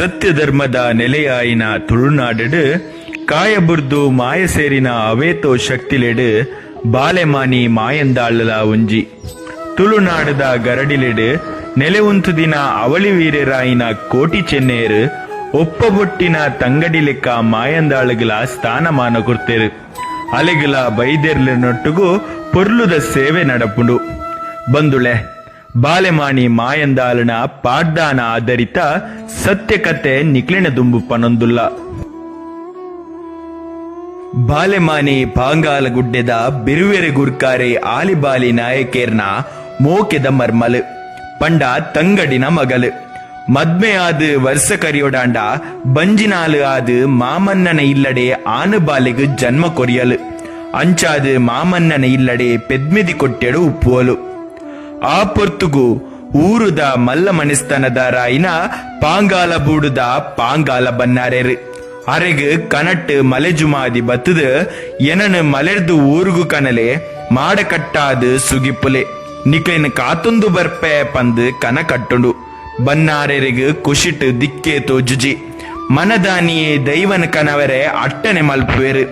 ಸತ್ಯಧರ್ಮದ ನೆಲೆಯಾಯಿನ ತುಳುನಾಡುಡ್ ಕಾಯಬುರ್ದು ಮಾಯ ಸೇರಿನ ಅವೇತೋ ಶಕ್ತಿಲೆಡ್ ಬಾಲೆಮಾನಿ ಮಾಯಂದಾಳುಲ ಒಂಜಿ. ತುಳುನಾಡುದ ಗರಡಿಲೆಡ್ ನೆಲೆ ಉಂತುದಿನ ಅವಳಿ ವೀರೆರಾಯಿನ ಕೋಟಿ ಚೆನ್ನೆಯೆರ್ ಒಪ್ಪಬೊಟ್ಟಿನ ತಂಗಡಿಲೆಕ್ಕ ಮಾಯಂದಾಳುಗುಲ ಸ್ಥಾನಮಾನ ಕೊರ್ತೆರ್. ಅಲೆಗುಲ ಬೈದೆರ್ಲೆನೊಟ್ಟುಗು ಪೊರ್ಲುದ ಸೇವೆ ನಡಪುಂಡು. ಬಂದುಳೆ ಬಾಲೆಮಾಣಿ ಮಾಯಂದಾಲನ ಪಾಡ್ದಾನ ಆಧರಿತ ಸತ್ಯಕತೆ ನಿಕ್ಲೆನ ದುಂಬು ಪನೊಂದುಲ್ಲ. ಬಾಲೆಮಾನಿ ಪಾಂಗಾಲ ಗುಡ್ಡೆದ ಬಿರುವೆರೆ ಗುರ್ಕಾರೆ ಆಲಿಬಾಲಿ ನಾಯಕೆರ್ನ ಮೋಕೆದ ಮರ್ಮಲ್ ಪಂಡ ತಂಗಡಿನ ಮಗಲ್. ಮದ್ಮೆ ಆದ್ ವರ್ಸ ಕರಿಯೊಡಾಂಡ ಬಂಜಿನಾಲ್ ಆದ್ ಮಾಮನ್ನನ ಇಲ್ಲಡೆ ಆನು ಬಾಲೆಗ್ ಜನ್ಮ ಕೊರಿಯಲ್. ಅಂಚಾದ್ ಮಾಮನ್ನನ ಇಲ್ಲಡೆ ಪೆದ್ಮೆದಿ ಕೊಟ್ಯಡ್ ಉಪ್ಪುವೊಲು. ಆ ಪೊರ್ತುಗು ಊರುದ ಮಲ್ಲ ಮನೆಸ್ತನದಾರಾಯಿನ ಪಾಂಗಾಲ ಬೂಡುದ ಪಾಂಗಾಲ ಬನ್ನಾರೆರ್ ಅರೆಗ್ ಕನಟ್ ಮಲೆಜುಮಾದಿ ಬತ್ತ್ದ್ ಎನನ್ ಮಲೆರ್ದ್ ಊರುಗು ಕನಲೆ ಮಾಡ ಕಟ್ಟಾದ್ ಸುಗಿಪುಲೆ ನಿಕ್ಲೆನ್ ಕಾತೊಂದು ಬರ್ಪೆ ಪಂದ್ ಕನ ಕಟ್ಟುಂಡು. ಬನ್ನಾರೆರೆಗ್ ಕುಷಿಟ್ ದಿಕ್ಕೇ ತೋಜುಜಿ. ಮನದಾನಿಯೇ ದೈವನ್ ಕನವರೆ ಅಟ್ಟಣೆ ಮಲ್ಪುವೆರ್.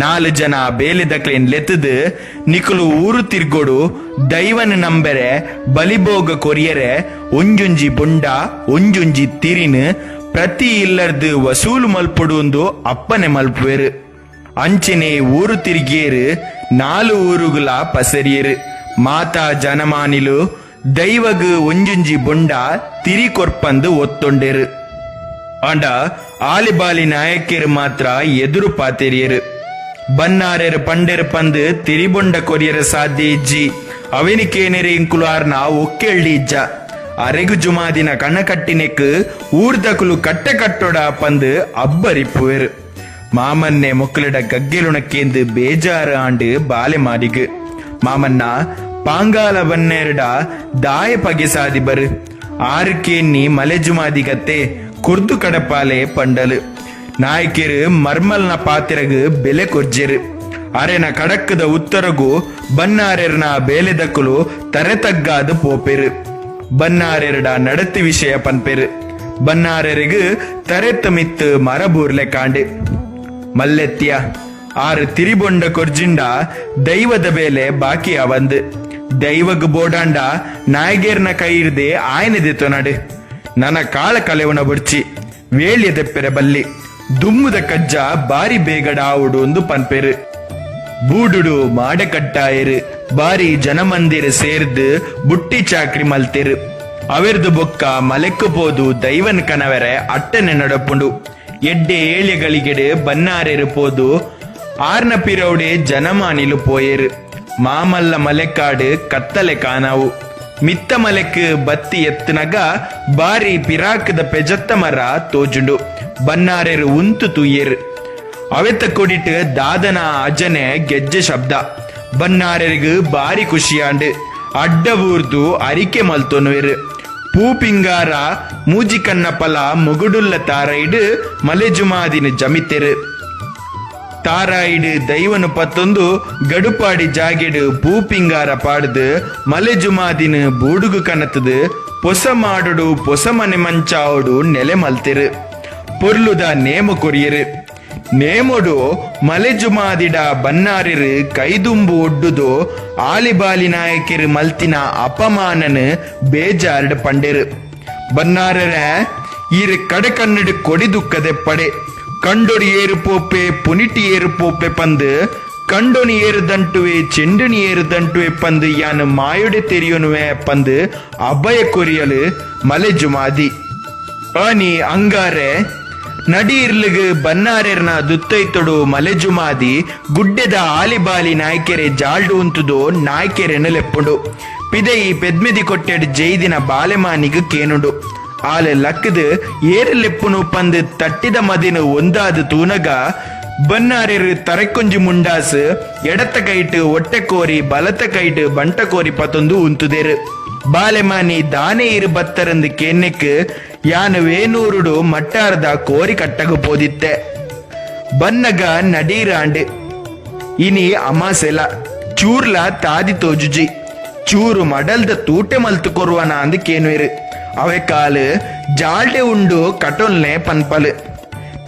ನಾಲ್ ಜನ ಬೇಲೆದಕ್ಲೆನ್ ಲೆತ್ತ್ದ್ ನಿಕುಲು ಊರು ತಿರ್ಗೊಡು ದೈವನ್ ನಂಬೆರೆ ಬಲಿಬೋಗ ಕೊರಿಯೆರೆ ಒಂಜೊಂಜಿ ಬೊಂಡ ಒಂಜೊಂಜಿ ತಿರಿನ್ ಪ್ರತಿ ಇಲ್ಲರ್ದ್ ವಸೂಲು ಮಲ್ಪೊಡೂಂದು ಅಪ್ಪಣೆ ಮಲ್ಪುವೆರ್. ಅಂಚೆನೆ ಊರು ತಿರ್ಗಿಯೆರ್ ನಾಲ್ ಊರುಗುಲಾ ಪಸರಿಯೆರ್. ಮಾತಾ ಜನಮಾನಿಲು ದೈವಗ್ ಒಂಜೊಂಜಿ ಬೊಂಡ ತಿರಿ ಕೊರ್ಪಂದ್ ಒತ್ತೊಂಡೆರ್. ಆಂಡ ಆಲಿಬಾಲಿ ನಾಯಕೆರ್ ಮಾತ್ರ ಎದುರು ಪಾತೆರಿಯೆರ್. ಬನ್ನಾರೆರ್ ಪಂಡೆರ್ ಪಂದ್ ತಿರಿಬೊಂಡ ಕೊರಿಯೆರೆ ಸಾಧ್ಯ ಇಜ್ಜಿ. ಅವೆನ್ ಕೇನೆರೆ ಎಂಕುಲು ಆರ್ನ ಒಕ್ಕೆಲ್ಡ್ ಇಜ್ಜ. ಅರೆಗ್ ಜುಮಾದಿನ ಕಣ ಕಟ್ಟಿನೆಕ್ ಊರ್ದಕುಲು ಕಟ್ಟೆ ಕಟ್ಟೊಡ ಪಂದ್ ಅಬ್ಬರಿಪುವೆರ್. ಮಾಮನ್ನೆ ಮೊಕ್ಲೆಡ ಗಗ್ಗೆಲುನ ಕೇಂದ್ ಬೇಜಾರ್ ಆಂಡ್ ಬಾಲೆಮಾರಿಗ್. ಮಾಮನ್ನ ಪಾಂಗಾಲ ಬನ್ನೇರ್ಡ ದಾಯೆ ಪಗೆ ಸಾದಿ ಬರ್. ಆರ್ ಕೇನ್ನಿ ಮಲೆಜುಮಾದಿಗತ್ತೆ ಕುರ್ದು ಕಡಪಾಲೆ ಪಂಡಲ್. ನಾಯಕೆರ್ ಮರ್ಮಲ್ನ ಪಾತೆರಗ್ ಬೆಲೆ ಕೊರ್ಜೆರ್. ಅರೆನ ಕಡಕ್ಕದ ಉತ್ತರಗು ಬನ್ನಾರೆರ್ನ ಬೇಲೆದಕುಲು ತರೆ ತಗ್ಗಾದ್ ಪೋಪೆರ್. ಬನ್ನಾರೆರ್ಡ ನಡತಿ ವಿಷಯ ಪನ್ಪೆರ್. ಬನ್ನಾರೆರೆಗ್ ತರೆತ್ತ ಮಿತ್ತ್ ಮರ ಬೂರ್ಲೆಕಾಂಡ್. ಮಲ್ಲೆತ್ತಿಯ ಆರ್ ತಿರಿಬೊಂಡ ಕೊರ್ಜಿಂಡ ದೈವದ ಬೇಲೆ ಬಾಕಿ ಆವಂದ್. ದೈವಗ್ ಬೋಡಾಂಡ ನಾಯ್ಗೆರ್ನ ಕೈರ್ದೆ ಆಯನೆ ದೆತೊನಡ್. ನನ ಕಾಳ ಕಲೆವುನ ಬೊಡ್ಚಿ. ವೇಳ್ಯ ದೆಪ್ಪೆರೆ ಬಲ್ಲಿ. ದುಂಬುದ ಕಜ್ಜ ಬಾರಿ ಬೇಗಡ್ ಆವೊಡು ಅಂದ್ ಪನ್ಪೆರ್. ಬೂಡುಡು ಮಾಡೆ ಕಟ್ಟಾಯೆರ್. ಬಾರಿ ಜನಮಂದಿರ್ ಸೇರ್ದ್ ಬುಟ್ಟಿ ಚಾಕ್ರಿ ಮಲ್ತೆರ್. ಅವೆರ್ದ್ ಬೊಕ್ಕ ಮಲೆಕ್ಕ್ ಪೋದು ದೈವನ್ ಕನವೆರೆ ಅಟ್ಟನೆ ನಡಪುಂಡು. ಎಡ್ಡೆ ಏಳ್ಯ ಗಳಿಗೆಡ್ ಬನ್ನಾರೆರ್ ಪೋದು ಆರ್ನ ಪಿರವುಡೆ ಜನಮಾನಿಲು ಪೋಯೆರ್. ಮಾಮಲ್ಲ ಮಲೆಕ್ಕಾಡ್ ಕತ್ತಲೆ ಕಾನಾವು. ಮಿತ್ತ ಮಲೆಕ್ ಬತ್ತಿ ಎತ್ತ್ನಗ ಬಾರಿ ಪಿರಾಕ್ದ ಪೆಜತ್ತ ಮರ ತೋಜುಂಡು. ಬನ್ನಾರೆರ್ ಉಂತು ತೂಯೆರ್. ಅವೆತ ಕೊಡಿಟ್ ದಾದನ ಅಜನೆ ಗೆಜ್ಜೆ ಶಬ್ದ. ಬನ್ನಾರೆರ್ಗ್ ಬಾರಿ ಖುಷಿಯಾಂಡ್. ಅಡ್ಡ ಬೂರ್ದು ಅರಿಕೆ ಮಲ್ತೊನುವೆರ್. ಪೂ ಪಿಂಗಾರ ಮೂಜಿ ಕನ್ನ ಪಲ ಮುಗುಡುಲ್ಲ ತಾರೈಡ್ ಮಲೆಜುಮಾದಿನ್ ಜಮಿತೆರ್. ತಾರಾಯಿಡ್ ದೈವನ್ ಪತ್ತೊಂದು ಗಡುಪಾಡಿ ಜಾಗೆಡ್ ಪೂ ಪಿಂಗಾರ ಪಾಡ್ದ್ ಮಲೆಜುಮಾದಿನ್ ಬೂಡುಗು ಕನತ್ದ್ ಪೊಸ ಮಾಡೊಡು ಪೊಸ ಮನೆ ಮಂಚಾವುಡು ನೆಲೆ ಮಲ್ತೆರ್. ಪೊರ್ಲುದ ನೇಮ ಕೊರಿಯೆರ್. ನೇಮೊಡು ಮಲೆಜುಮಾದಿಡ ಬನ್ನಾರೆರ್ ಕೈದುಂಬು ಒಡ್ಡುದು ಆಲಿಬಾಲಿ ನಾಯಕೆರ್ ಮಲ್ತಿನ ಅಪಮಾನನ್ ಬೇಜಾರ್ಡ್ ಪಂಡೆರ್. ಬನ್ನಾರೆರೆ ಈರ್ ಕಡೆಕಣ್ಣಡ್ ಕೊಡಿ ದುಕ್ಕದೆಪ್ಪಡೆ. ಕಂಡೊಡು ಏರ್ ಪೋಪೆ ಪುನಿಟ್ ಏರ್ ಪೋಪೆ ಪಂದ್ ಕಂಡೊನು ಏರ್ ದಂಟುವೆ ಚೆಂಡುನು ಏರ್ ದಂಟುವೆ ಪಂದ್ ಯಾನ್ ಮಾಯೊಡೆ ತೆರಿಯೊನುವೆ ಪಂದ್ ಅಭಯ ಕೊರಿಯಲ್ ಮಲೆಜುಮಾದಿ. ಆನಿ ಅಂಗಾರೆ ನಡಿ ಇರ್ಲ್ಗ್ ಬನ್ನಾರೆರ್ನ ದುತ್ತೈತೊಡು ಮಲೆಜುಮಾದಿ ಗುಡ್ಡೆದ ಆಲಿಬಾಲಿ ನಾಯ್ಕೆರೆ ಜಾಲ್ಡ್ ಉಂತುದು ನಾಯ್ಕೆರೆನ್ ಲೆಪ್ಪುಂಡು. ಪಿದಯಿ ಪೆದ್ಮೆದಿ ಕೊಟ್ಟೆಡ್ ಜೈದಿನ ಬಾಲೆಮಾನಿಗ್ ಕೇನುಂಡು. ಆಲ್ ಲಕ್ಕ್ದ್ ಏರ್ ಲೆಪ್ಪುನು ಪಂದ್ ತಟ್ಟಿದ ಮದೆನ್ ಒಂದಾದ್ ತೂನಗ ಬನ್ನಾರೆರ್ ತರೆಕೊಂಜಿ ಮುಂಡಾಸ್, ಎಡತ್ತ ಕೈಟ್ ಒಟ್ಟೆ ಕೋರಿ ಬಲತ್ತ ಕೈಟ್ ಬಂಟ ಕೋರಿ ಪತೊಂದು ಉಂತುದೆರ್. ಬಾಲೆಮಾನಿ ದಾನೆ ಈರ್ ಬತ್ತರಂದ್ ಕೇನ್ನೆಕ್ ಯಾನ್ ವೇಣೂರುಡು ಮಟ್ಟಾರದ ಕೋರಿ ಕಟ್ಟಗ್ ಪೋದಿತ್ತೆ. ಬನ್ನಗ ನಡೀರಾಂಡ್. ಇನಿ ಅಮಾಸೆಲ. ಚೂರ್ಲ ತಾದಿ ತೋಜುಜಿ. ಚೂರು ಮಡಲ್ದ ತೂಟೆ ಮಲ್ತ್ ಕೊರುವನಾಂದ್ ಕೇನುವೆರ್. ಅವೆಕಾಲ್ ಜಾಲ್ಡೆ ಉಂಡು ಕಟೊಲ್ನೆ ಪನ್ಪಲು.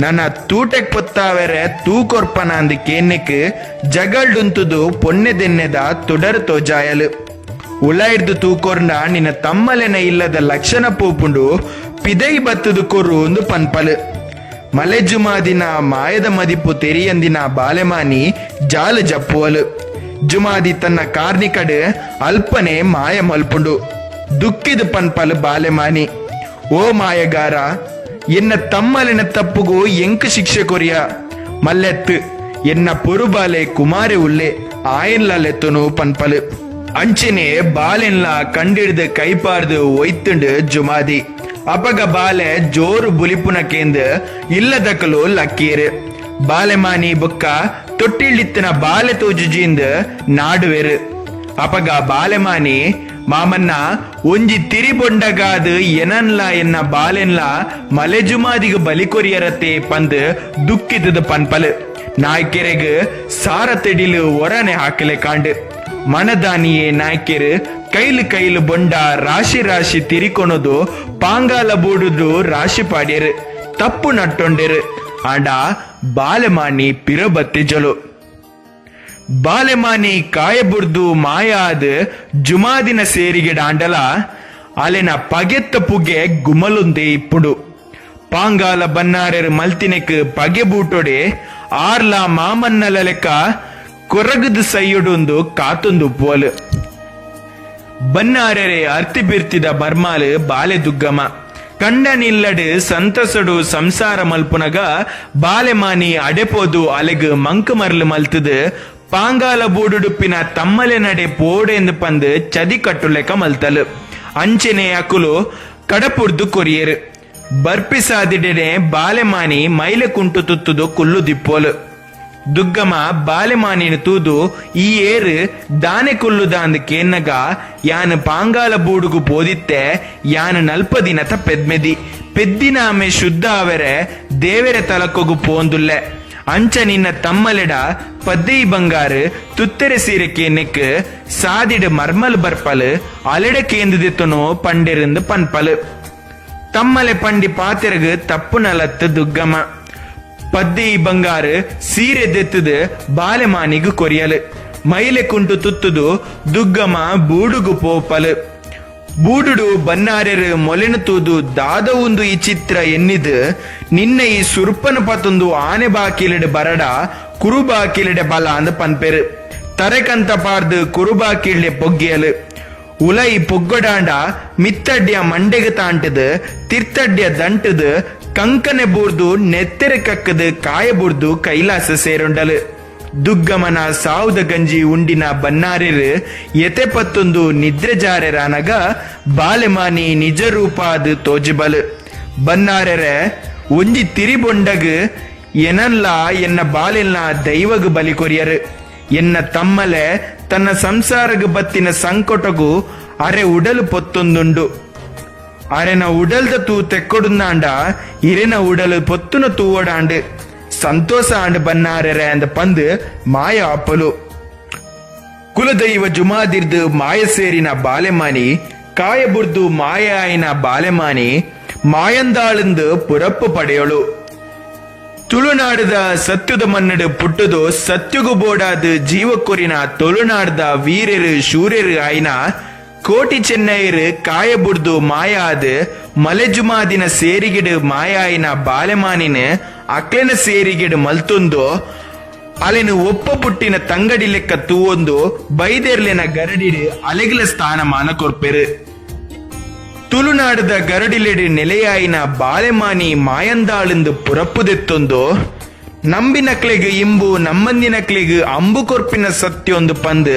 ನನ ತೂಟೆಕ್ ಪೊತ್ತಾವೆರೆ ತೂ ಕೊರ್ಪನಾಂದ್ ಕೇನ್ನೆಕ್ ಜಗಲ್ಡುಂತುದು ಪೊನ್ನೆದೆನ್ನೆದ ತುಡರ್ ತೋಜಾಯಲು. ಉಲಾಯಿಡ್ದ್ ತೂಕೊರ್ಂಡ ನಿನ್ನ ತಮ್ಮಲೆನ ಇಲ್ಲದ ಲಕ್ಷಣ ಪೋಪುಂಡು, ಪಿದೈ ಬತ್ತುದು ಕೊರು ಇಂದ್ ಪನ್ಪಲು. ಮಲೆಜುಮಾದಿನ ಮಾಯದ ಮದಿಪು ತೆರಿಯಂದಿನ ಬಾಲೆಮಾನಿ ಜಾಲ್ ಜಪ್ಪುವಲು. ಜುಮಾದಿ ತನ್ನ ಕಾರ್ನಿಕಡ್ ಅಲ್ಪನೆ ಮಾಯ ಮಲ್ಪುಂಡು. ದುಕ್ಕಿದ್ ಪನ್ಪಲ್ ಬಾಲೆಮಾನಿ, ಓ ಮಾಯಗಾರ, ಎನ್ನ ತಮ್ಮಲೆನ ತಪ್ಪುಗು ಎಂಕ್ ಶಿಕ್ಷೆ ಕೊರಿಯ ಮಲ್ಲೆತ್ತ್, ಎನ್ನ ಪೊರುಬಾಲೆ ಕುಮಾರೆ ಉಲ್ಲೆ, ಆಯನ್ಲ ಲೆತ್ತೊನು ಪನ್ಪಲ್. ಅಂಚೆನೆ ಬಾಲೆನ್ಲ ಕಂಡಿಡ್ದ್ ಕೈಪಾರ್ದ್ ಒಯ್ತ್ಂಡ್ ಜುಮಾದಿ. ಅಪಗ ಬಾಲೆ ಜೋರು ಬುಲಿಪುನ ಕೇಂದ್ ಇಲ್ಲದಕುಲು ಲಕ್ಕಿಯೆರ್. ಬಾಲೆಮಾನಿ ಬೊಕ್ಕ ತೊಟ್ಟಿಲ್ಡಿತ್ತಿನ ಬಾಲೆ ತೋಜುಜಿಂದ್ ನಾಡುವೆರ್. ಅಪಗ ಬಾಲೆಮಾನಿ ಮಾಮನ್ನ ಒಂಜಿ ತಿರಿ ಬೊಂಡಗಾದ್ ಎನನ್ಲ ಎನ್ನ ಬಾಲೆನ್ಲ ಮಲೆಜುಮಾದಿಗ್ ಬಲಿ ಕೊರಿಯರತೆ ಪಂದ್ ದುಕ್ಕಿತುದು ಪನ್ಪಲ್. ನಾಯ್ಕೆರೆಗ್ ಸಾರ ತೆಡಿಲ್ ಒರಾನೆ ಹಾಕಲೆ ಕಾಂಡ್. ಮನದಾನಿಯೇ ನಾಯ್ಕೆರ್ ಕೈಲ್ ಕೈಲ್ ಬೊಂಡ ರಾಶಿ ರಾಶಿ ತಿರಿಕೊನೊದು ಪಾಂಗಾಲ ಬೂಡುದು ರಾಶಿ ಪಾಡ್ಯೆರ್. ತಪ್ಪು ನಟ್ಟೊಂಡೆರ್. ಆಂಡ ಬಾಲೆಮಾನಿ ಪಿರ ಬತ್ತಿಜೊಲು. ಬಾಲೆಮಾನಿ ಕಾಯ ಬುಡ್ದು ಮಾಯ ಆದ್ ಜುಮಾದಿನ ಸೇರಿಗೆಡಾಂಡಲ ಅಲೆನ ಪಗೆತ್ತ ಪುಗೆ ಗುಮಲೊಂದೇ ಇಪ್ಪುಂಡು. ಪಾಂಗಾಲ ಬನ್ನಾರೆರ್ ಮಲ್ತಿನೆಕ್ ಪಗೆ ಬೂಟೊಡೆ ಆರ್ಲ ಮಾಮನ್ನಲ ಲೆಕ್ಕ ಕೊರಗುದು ಸೈಯೊಡುಂದು ಕಾತೊಂದು ಉಪ್ಪುವಲ್. ಬನ್ನಾರೆರೆ ಅರ್ತಿ ಬಿರ್ತಿದ ಮರ್ಮಾಲ್ ಬಾಲೆ ದುಗ್ಗಮ. ಕಂಡನಿಲ್ಲಡ್ ಸಂತಸೊಡು ಸಂಸಾರ ಮಲ್ಪುನಗ ಬಾಲೆಮಾನಿ ಅಡೆಪೋದು ಅಲೆಗ್ ಮಂಕ್ ಮರ್ಲ್ ಮಲ್ತ್ದ್ ಪಾಂಗಾಲ ಬೂಡುಡುಪ್ಪಿನ ತಮ್ಮಲೆನಡೆ ಪೋಡೆಂದ್ ಪಂದ್ ಚದಿ ಕಟ್ಟುಲೆಕ ಮಲ್ತಲ್. ಅಂಚೆನೆ ಅಕುಲು ಕಡಪುಡ್ದು ಕೊರಿಯೆರ್. ಬರ್ಪಿ ಸಾದಿಡೆನೆ ಬಾಲೆಮಾನಿ ಮೈಲೆ ಕುಂಟು ತುತ್ತುದು ಕುಲ್ಲುದಿಪ್ಪುವಲ್. ದುಗ್ಗಮ ಬಾಲೆಮಾನಿನ್ ತೂದು ಈ ಏರ್ ದಾನೆ ಕುಲ್ಲುದಾಂದ್ ಕೇನ್ನಗ ಯಾನ್ ಪಾಂಗಾಲ ಬೂಡುಗು ಪೋದಿತ್ತೆ, ಯಾನ್ ನಲ್ಪ ದಿನತ ಪೆದ್ಮೆದಿ, ಪೆದ್ದಿನಾಮೆ ಶುದ್ಧ ಆವೆರೆ ದೇವೆರೆ ತಲಕ್ಕೊಗು ಪೋಂದುಲ್ಲೆ, ಅಂಚ ನಿನ್ನ ತಮ್ಮಲೆಡ ಪದ್ದೆಯಿ ಬಂಗಾರ್ ತುತ್ತೆರೆ ಸೀರೆ ಕೇನೆಕ್ ಸಾದಿಡ್ ಮರ್ಮಲ್ ಬರ್ಪಲ್ ಅಲೆಡ ಕೇಂದ್ ದೆತ್ತೊನೋ ಪಂಡೆರ್ಂದ್ ಪನ್ಪಲ್. ತಮ್ಮಲೆ ಪಂಡಿ ಪಾತೆರಗ್ ತಪ್ಪುನಲತ್ತ್ ದುಗ್ಗಮ. ಪದ್ದೆಯಿ ಬಂಗಾರ್ ಸೀರೆ ದೆತ್ತುದು ಬಾಲೆಮಾನಿಗ್ ಕೊರಿಯಲ್. ಮೈಲೆ ಕುಂಟು ತುತ್ತುದು ದುಗ್ಗಮ ಬೂಡುಗು ಪೋಪಲ್. ಬೂಡುಡು ಬನ್ನಾರೆರ್ ಮೊಲೆನ್ ತೂದು ದಾದ ಉಂದು ಇಚಿತ್ರ ಎನ್ನಿದ್ ನಿನ್ನ ಈ ಸುರ್ಪನ್ ಪತೊಂದು ಆನೆ ಬಾಕಿಲೆಡ್ ಬರಡ ಕುರುಬಾಕಿಲೆಡೆ ಬಲ ಅಂದ್ ಪನ್ಪೆರ್. ತರೆಕಂತ ಪಾರ್ದ್ ಕುರುಬಾಕಿಲ್ಡೆ ಪೊಗ್ಗಿಯಲ್. ಉಲಯಿ ಪೊಗ್ಗೊಡಾಂಡ ಮಿತ್ತಡ್ಯ ಮಂಡೆಗ್ ತಾಂಟ್ದ್ ತಿರ್ತಡ್ಯ ದಂಟ್ದ್ ಕಂಕನೆ ಬೂರ್ದು ನೆತ್ತೆರ್ ಕಕ್ಕ್ದ್ ಕಾಯ ಬೂರ್ದು ಕೈಲಾಸ ಸೇರೊಂಡಲ್. ದುಗ್ಗಮನ ಸಾವುದ ಗಂಜಿ ಉಂಡಿನ ಬನ್ನಾರೆರ್ ಎತೆ ಪತ್ತೊಂದು ನಿದ್ರೆ ಜಾರೆರಾನಗ ಬಾಲೆಮಾನಿ ನಿಜ ರೂಪಾದ್ ತೋಜಿಬಲ್. ಬನ್ನಾರೆರೆ ಒಂಜಿ ತಿರಿ ಬೊಂಡಗ್ ಎನನ್ಲಾ ಎನ್ನ ಬಾಲೆನ್ಲಾ ದೈವಗ್ ಬಲಿ ಕೊರಿಯರ್. ಎನ್ನ ತಮ್ಮಲೆ ತನ್ನ ಸಂಸಾರಗ್ ಬತ್ತಿನ ಸಂಕಟೊಗು ಅರೆ ಉಡಲ್ ಪೊತ್ತೊಂದುಂಡು. ಅರೆನ ಉಡಲ್ದ ತೂ ತೆಕ್ಕೊಡುಂದಾಂಡ ಇರೆನ ಉಡಲ್ ಪೊತ್ತುನ ತೂವೊಡಾಂಡ್. ಸಂತೋಸ ಆಂಡ್ ಬನ್ನಾರೆರೆ ಅಂದ್ ಪಂದ್ ಮಾಯ ಆಪೊಲು. ಕುಲದೈವ ಜುಮಾದಿರ್ದ್ ಮಾಯ ಸೇರಿನ ಬಾಲೆಮಾನಿ ಕಾಯ ಬುಡ್ದು ಮಾಯ ಆಯಿನ ಬಾಲೆಮಾನಿ ಮಾಯಂದಾಳುಂದು ಪುರಪ್ಪು ಪಡೆಯೊಳು. ತುಳುನಾಡುದ ಸತ್ಯದ ಮಣ್ಣುಡು ಪುಟ್ಟುದು ಸತ್ಯಗು ಬೋಡಾದ್ ಜೀವ ಕೊರಿನ ತುಳುನಾಡ್ದ ವೀರೆರ್ ಶೂರೆರ್ ಆಯಿನ ಕೋಟಿ ಚೆನ್ನಯೆರ್ ಕಾಯ ಬುಡ್ದು ಮಾಯ ಆದ್ ಮಲೆಜುಮಾದಿನ ಸೇರಿಗೆಡ್ ಮಾಯ ಆಯಿನ ಬಾಲೆಮಾನಿನ್ ಅಕ್ಲೆನ ಸೇರಿಗೆಡ್ ಮಲ್ತೊಂದು ಅಲೆನ್ ಒಪ್ಪ ಪುಟ್ಟಿನ ತಂಗಡಿ ಲೆಕ್ಕ ತೂವೊಂದು ಬೈದೆರ್ಲೆನ ಗರಡಿಡ್ ಅಲೆಗ್ಲ ಸ್ಥಾನಮಾನ ಕೊರ್ಪೆರ್. ತುಳುನಾಡುದ ಗರಡಿಲೆಡ್ ನೆಲೆಯಾಯಿನ ಬಾಲೆಮಾನಿ ಮಾಯಂದಾಳುಂದು ಪುರಪ್ಪು ದೆತ್ತೊಂದು ನಂಬಿನಕ್ಲೆಗ್ ಇಂಬು ನಮ್ಮಂದಿನಕ್ಲೆಗ್ ಅಂಬು ಕೊರ್ಪಿನ ಸತ್ಯೊಂದು ಪಂದ್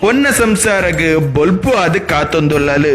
ಪೊನ್ನ ಸಂಸಾರಗ್ ಬೊಲ್ಪು ಆದ್ ಕಾತೊಂದುಲ್ಲಲ್.